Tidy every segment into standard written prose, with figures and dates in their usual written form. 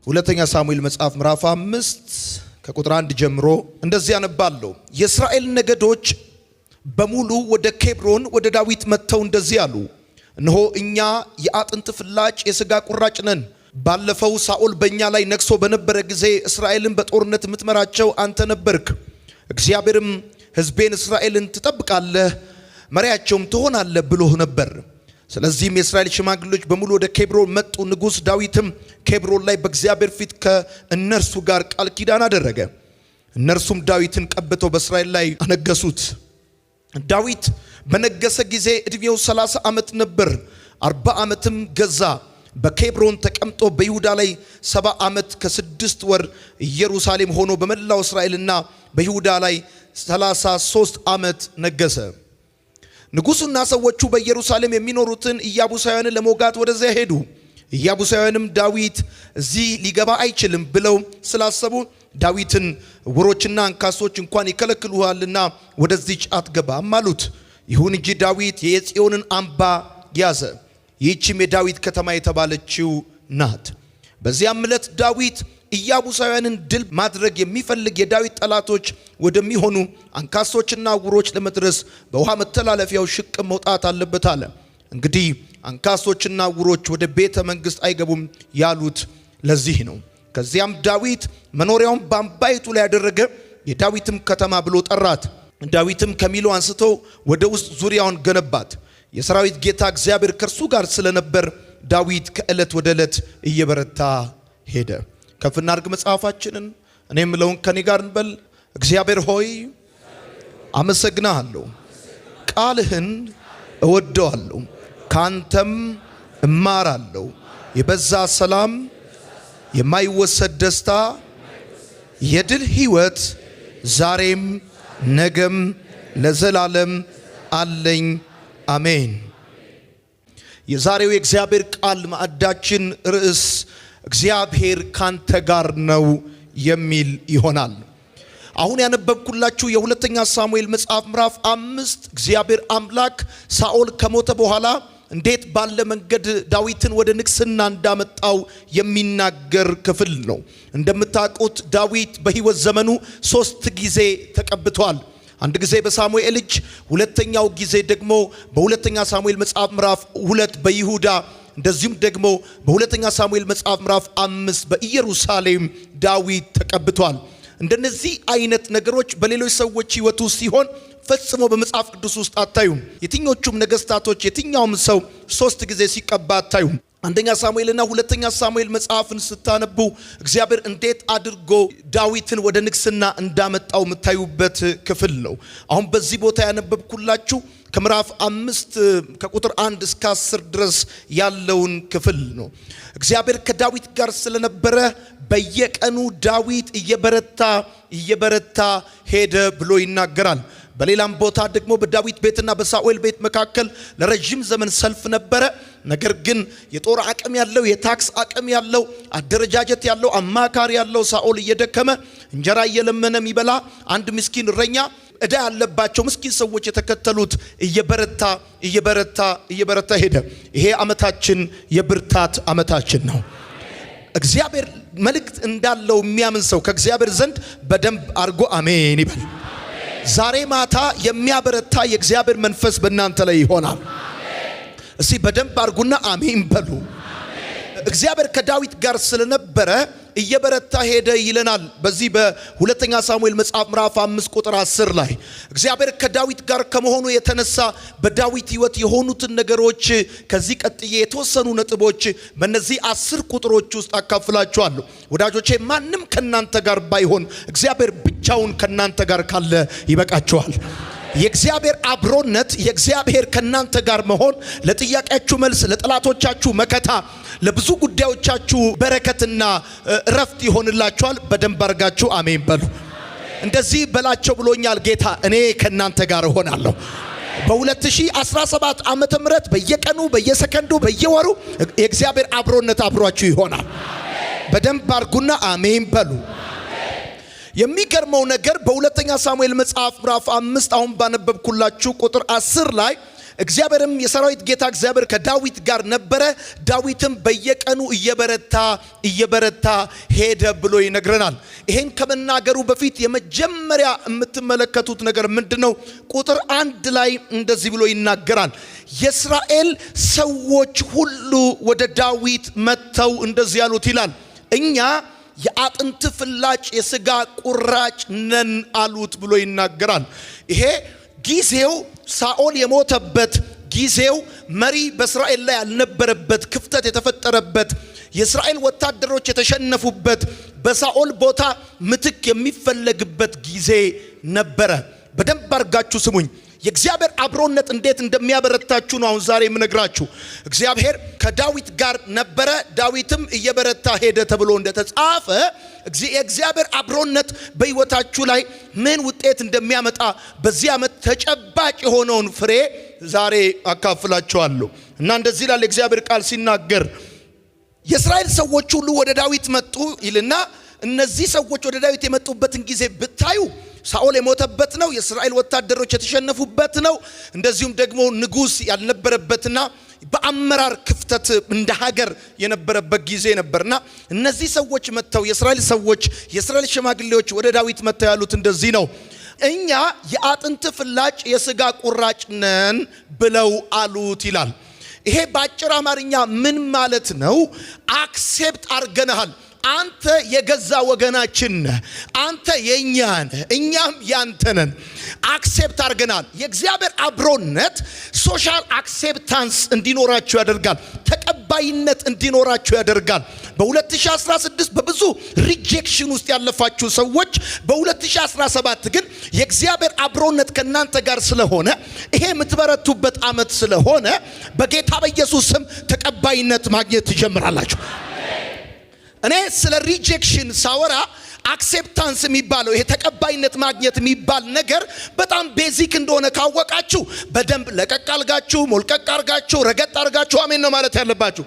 ሁለተኛ ሳሙኤል መጽሐፍ ምዕራፍ 5 ከቁጥር 1 ጀምሮ እንደዚህ ያነባለሁ። የእስራኤል ነገዶች በሙሉ ወደ ኬብሮን ወደ ዳዊት መጥተው እንደዚህ አሉ፣ እነሆ እኛ የአጥንት ፍላጭ የሥጋ ቁራጭ ነን። ባለፈው ሳኦል በእኛ ላይ ነግሶ በነበረ ጊዜ እስራኤልን በጦርነት የምትመራቸው አንተ ነበርክ። እግዚአብሔርም ሕዝቤን እስራኤልን ትጠብቃለህ፣ መሪያቸውም ትሆናለህ ብሎህ ነበር። ስለዚህም የእስራኤል ሽማግሌዎች በሙሉ ወደ ኬብሮን መጡ። ንጉሥ ዳዊትም ኬብሮን ላይ በእግዚአብሔር ፊት ከእነርሱ ጋር ቃል ኪዳን አደረገ። እነርሱም ዳዊትን ቀብተው በእስራኤል ላይ አነገሱት። ዳዊት በነገሰ ጊዜ ዕድሜው 30 ዓመት ነበር። 40 ዓመትም ገዛ። በኬብሮን ተቀምጦ በይሁዳ ላይ 70 ዓመት ከ6 ወር ኢየሩሳሌም ሆኖ በመላው እስራኤልና በይሁዳ ላይ 33 ዓመት ነገሰ። ንጉሡና ሰዎቹ በኢየሩሳሌም የሚኖሩትን ኢያቡሳውያንን ለመውጋት ወደዚያ ሄዱ። ኢያቡሳውያንም ዳዊት እዚህ ሊገባ አይችልም ብለው ስላሰቡ ዳዊትን ዕውሮችና አንካሶች እንኳን ይከለክሉሃልና ወደዚች አትገባም አሉት። ይሁን እንጂ ዳዊት የጽዮንን አምባ ያዘ። ይህችም የዳዊት ከተማ የተባለችው ናት። በዚያም ዕለት ዳዊት ኢያቡሳውያንን ድል ማድረግ የሚፈልግ የዳዊት ጠላቶች ወደሚሆኑ አንካሶችና ዕውሮች ለመድረስ በውሃ መተላለፊያው ሽቅብ መውጣት አለበት አለ። እንግዲህ አንካሶችና ዕውሮች ወደ ቤተ መንግሥት አይገቡም ያሉት ለዚህ ነው። ከዚያም ዳዊት መኖሪያውን በአምባይቱ ላይ ያደረገ፣ የዳዊትም ከተማ ብሎ ጠራት። ዳዊትም ከሚሎ አንስቶ ወደ ውስጥ ዙሪያውን ገነባት። የሰራዊት ጌታ እግዚአብሔር ከእርሱ ጋር ስለነበር ዳዊት ከዕለት ወደ ዕለት እየበረታ ሄደ። ከፍ እናድርግ መጽሐፋችንን። እኔ የምለውን ከኔ ጋር እንበል። እግዚአብሔር ሆይ አመሰግናለሁ፣ ቃልህን እወደዋለሁ፣ ካንተም እማራለሁ። የበዛ ሰላም፣ የማይወሰድ ደስታ፣ የድል ሕይወት ዛሬም ነገም ለዘላለም አለኝ። አሜን። የዛሬው የእግዚአብሔር ቃል ማዕዳችን ርዕስ እግዚአብሔር ካንተ ጋር ነው የሚል ይሆናል። አሁን ያነበብኩላችሁ የሁለተኛ ሳሙኤል መጽሐፍ ምዕራፍ 5 እግዚአብሔር አምላክ ሳኦል ከሞተ በኋላ እንዴት ባለ መንገድ ዳዊትን ወደ ንግስና እንዳመጣው የሚናገር ክፍል ነው። እንደምታውቁት ዳዊት በሕይወት ዘመኑ 3 ጊዜ ተቀብቷል። አንድ ጊዜ በሳሙኤል እጅ፣ ሁለተኛው ጊዜ ደግሞ በሁለተኛ ሳሙኤል መጽሐፍ ምዕራፍ 2 በይሁዳ፣ እንደዚሁም ደግሞ በሁለተኛ ሳሙኤል መጽሐፍ ምዕራፍ 5 በኢየሩሳሌም ዳዊት ተቀብቷል። እንደነዚህ አይነት ነገሮች በሌሎች ሰዎች ሕይወት ውስጥ ሲሆን ፈጽሞ በመጽሐፍ ቅዱስ ውስጥ አታዩም። የትኞቹም ነገስታቶች የትኛውም ሰው 3 ጊዜ ሲቀባ አታዩም። አንደኛ ሳሙኤልና ሁለተኛ ሳሙኤል መጽሐፍን ስታነቡ እግዚአብሔር እንዴት አድርጎ ዳዊትን ወደ ንግስና እንዳመጣው የምታዩበት ክፍል ነው። አሁን በዚህ ቦታ ያነበብኩላችሁ ከምዕራፍ 5 ከቁጥር 1 እስከ 10 ድረስ ያለውን ክፍል ነው። እግዚአብሔር ከዳዊት ጋር ስለነበረ በየቀኑ ዳዊት እየበረታ እየበረታ ሄደ ብሎ ይናገራል። በሌላም ቦታ ደግሞ በዳዊት ቤትና በሳኦል ቤት መካከል ለረጅም ዘመን ሰልፍ ነበረ። ነገር ግን የጦር አቅም ያለው፣ የታክስ አቅም ያለው፣ አደረጃጀት ያለው፣ አማካሪ ያለው ሳኦል እየደከመ እንጀራ እየለመነ የሚበላ አንድ ምስኪን እረኛ፣ ዕዳ ያለባቸው ምስኪን ሰዎች የተከተሉት እየበረታ እየበረታ እየበረታ ሄደ። ይሄ ዓመታችን የብርታት ዓመታችን ነው። እግዚአብሔር መልእክት እንዳለው የሚያምን ሰው ከእግዚአብሔር ዘንድ በደንብ አድርጎ አሜን ይበል። ዛሬ ማታ የሚያበረታ የእግዚአብሔር መንፈስ በእናንተ ላይ ይሆናል። እስቲ በደንብ አድርጉና አሜን በሉ። እግዚአብሔር ከዳዊት ጋር ስለነበረ እየበረታ ሄደ ይለናል። በዚህ በሁለተኛ ሳሙኤል መጽሐፍ ምዕራፍ 5 ቁጥር 10 ላይ እግዚአብሔር ከዳዊት ጋር ከመሆኑ የተነሳ በዳዊት ሕይወት የሆኑትን ነገሮች ከዚህ ቀጥዬ የተወሰኑ ነጥቦች በእነዚህ 10 ቁጥሮች ውስጥ አካፍላችኋለሁ። ወዳጆቼ ማንም ከናንተ ጋር ባይሆን እግዚአብሔር ብቻውን ከናንተ ጋር ካለ ይበቃችኋል። የእግዚአብሔር አብሮነት፣ የእግዚአብሔር ከናንተ ጋር መሆን ለጥያቄያችሁ መልስ፣ ለጠላቶቻችሁ መከታ፣ ለብዙ ጉዳዮቻችሁ በረከትና እረፍት ይሆንላችኋል። በደንብ አድርጋችሁ አሜን በሉ። እንደዚህ በላቸው ብሎኛል ጌታ፣ እኔ ከናንተ ጋር እሆናለሁ። በ2017 ዓመተ ምህረት በየቀኑ በየሰከንዱ በየወሩ የእግዚአብሔር አብሮነት አብሯችሁ ይሆናል። በደንብ አድርጉና አሜን በሉ። የሚገርመው ነገር በሁለተኛ ሳሙኤል መጽሐፍ ምዕራፍ 5 አሁን ባነበብኩላችሁ ቁጥር 10 ላይ እግዚአብሔርም የሰራዊት ጌታ እግዚአብሔር ከዳዊት ጋር ነበረ፣ ዳዊትም በየቀኑ እየበረታ እየበረታ ሄደ ብሎ ይነግረናል። ይሄን ከመናገሩ በፊት የመጀመሪያ የምትመለከቱት ነገር ምንድነው? ቁጥር 1 ላይ እንደዚህ ብሎ ይናገራል። የእስራኤል ሰዎች ሁሉ ወደ ዳዊት መጥተው እንደዚህ ያሉት ይላል፣ እኛ የአጥንት ፍላጭ የስጋ ቁራጭ ነን አሉት ብሎ ይናገራል። ይሄ ጊዜው ሳኦል የሞተበት ጊዜው መሪ በእስራኤል ላይ ያልነበረበት፣ ክፍተት የተፈጠረበት፣ የእስራኤል ወታደሮች የተሸነፉበት፣ በሳኦል ቦታ ምትክ የሚፈለግበት ጊዜ ነበረ። በደንብ አድርጋችሁ ስሙኝ። የእግዚአብሔር አብሮነት እንዴት እንደሚያበረታችሁ ነው አሁን ዛሬ የምነግራችሁ። እግዚአብሔር ከዳዊት ጋር ነበረ፣ ዳዊትም እየበረታ ሄደ ተብሎ እንደተጻፈ የእግዚአብሔር አብሮነት በሕይወታችሁ ላይ ምን ውጤት እንደሚያመጣ በዚህ ዓመት ተጨባጭ የሆነውን ፍሬ ዛሬ አካፍላችኋለሁ። እና እንደዚህ ይላል የእግዚአብሔር ቃል ሲናገር፣ የእስራኤል ሰዎች ሁሉ ወደ ዳዊት መጡ ይልና፣ እነዚህ ሰዎች ወደ ዳዊት የመጡበትን ጊዜ ብታዩ ሳኦል የሞተበት ነው፣ የእስራኤል ወታደሮች የተሸነፉበት ነው፣ እንደዚሁም ደግሞ ንጉስ ያልነበረበትና በአመራር ክፍተት እንደ ሀገር የነበረበት ጊዜ ነበርና፣ እነዚህ ሰዎች መጥተው የእስራኤል ሰዎች የእስራኤል ሽማግሌዎች ወደ ዳዊት መጥተው ያሉት እንደዚህ ነው፣ እኛ የአጥንት ፍላጭ የስጋ ቁራጭ ነን ብለው አሉት ይላል። ይሄ በአጭር አማርኛ ምን ማለት ነው? Accept አርገንሃል። አንተ የገዛ ወገናችን ነህ። አንተ የኛ ነህ፣ እኛም ያንተ ነን። Accept አርገናል። የእግዚአብሔር አብሮነት social acceptance እንዲኖራችሁ ያደርጋል። ተቀባይነት እንዲኖራችሁ ያደርጋል። በ2016 በብዙ rejection ውስጥ ያለፋችሁ ሰዎች በ2017 ግን የእግዚአብሔር አብሮነት ከናንተ ጋር ስለሆነ፣ ይሄ የምትበረቱበት ዓመት ስለሆነ፣ በጌታ በኢየሱስ ስም ተቀባይነት ማግኘት ትጀምራላችሁ። እኔ ስለ rejection ሳወራ acceptance የሚባለው ይሄ ተቀባይነት ማግኘት የሚባል ነገር በጣም basic እንደሆነ ካወቃችሁ በደንብ ለቀቅ አርጋችሁ፣ ሞልቀቅ አርጋችሁ፣ ረገጥ አርጋችሁ አሜን ነው ማለት ያለባችሁ።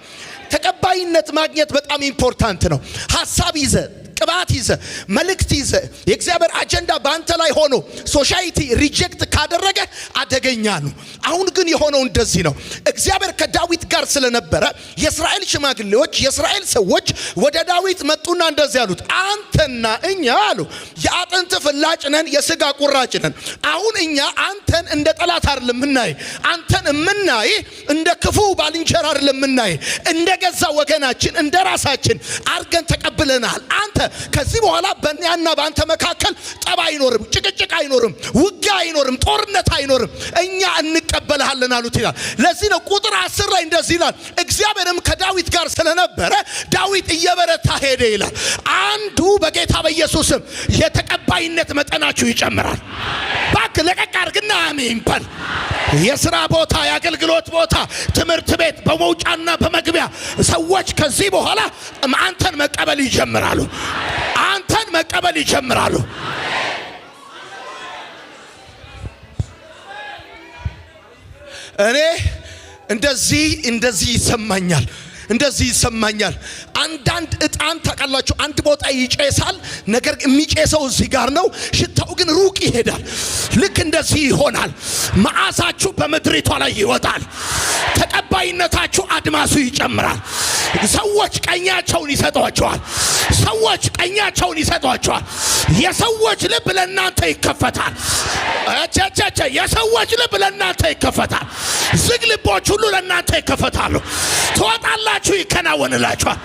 ተቀባይነት ማግኘት በጣም important ነው። ሀሳብ ይዘህ፣ ቅባት ይዘህ፣ መልእክት ይዘህ፣ የእግዚአብሔር አጀንዳ በአንተ ላይ ሆኖ society reject ካደረገ አደገኛ ነው። አሁን ግን የሆነው እንደዚህ ነው። እግዚአብሔር ከዳዊት ጋር ስለነበረ የእስራኤል ሽማግሌዎች፣ የእስራኤል ሰዎች ወደ ዳዊት መጡና እንደዚህ አሉት፣ አንተና እኛ አሉ የአጥንት ፍላጭ ነን፣ የስጋ ቁራጭ ነን። አሁን እኛ አንተን እንደ ጠላት አይደለም የምናይ፣ አንተን የምናይ እንደ ክፉ ባልንጀራ አይደለም የምናይ፣ እንደ ገዛ ወገናችን እንደ ራሳችን አርገን ተቀብለናል። አንተ ከዚህ በኋላ በእኛና በአንተ መካከል ጠብ አይኖርም፣ ጭቅጭቅ አይኖርም፣ ውጊያ አይኖርም፣ ጦርነት አይኖርም። እኛ እንቀበልሃለን አሉት ይላል። ለዚህ ነው ቁጥር 10 ላይ እንደዚህ ይላል፣ እግዚአብሔርም ከዳዊት ጋር ስለነበረ ዳዊት እየበረታ ሄደ ይላል። አንዱ በጌታ በኢየሱስም የተቀባይነት መጠናችሁ ይጨምራል። ባክ ለቀቅ አድርግና አሜን በል። የስራ ቦታ፣ የአገልግሎት ቦታ፣ ትምህርት ቤት፣ በመውጫና በመግቢያ ሰዎች ከዚህ በኋላ አንተን መቀበል ይጀምራሉ። አንተን መቀበል ይጀምራሉ። እኔ እንደዚህ እንደዚህ ይሰማኛል፣ እንደዚህ ይሰማኛል። አንዳንድ እጣን ታውቃላችሁ፣ አንድ ቦታ ይጨሳል። ነገር የሚጨሰው እዚህ ጋር ነው፣ ሽታው ግን ሩቅ ይሄዳል። ልክ እንደዚህ ይሆናል። መዓዛችሁ በምድሪቷ ላይ ይወጣል። ተቀባይነታችሁ አድማሱ ይጨምራል። ሰዎች ቀኛቸውን ይሰጧቸዋል። ሰዎች ቀኛቸውን ይሰጧቸዋል። የሰዎች ልብ ለእናንተ ይከፈታል። እቸቸቸ የሰዎች ልብ ለእናንተ ይከፈታል። ዝግ ልቦች ሁሉ ለእናንተ ይከፈታሉ። ትወጣላችሁ፣ ይከናወንላችኋል።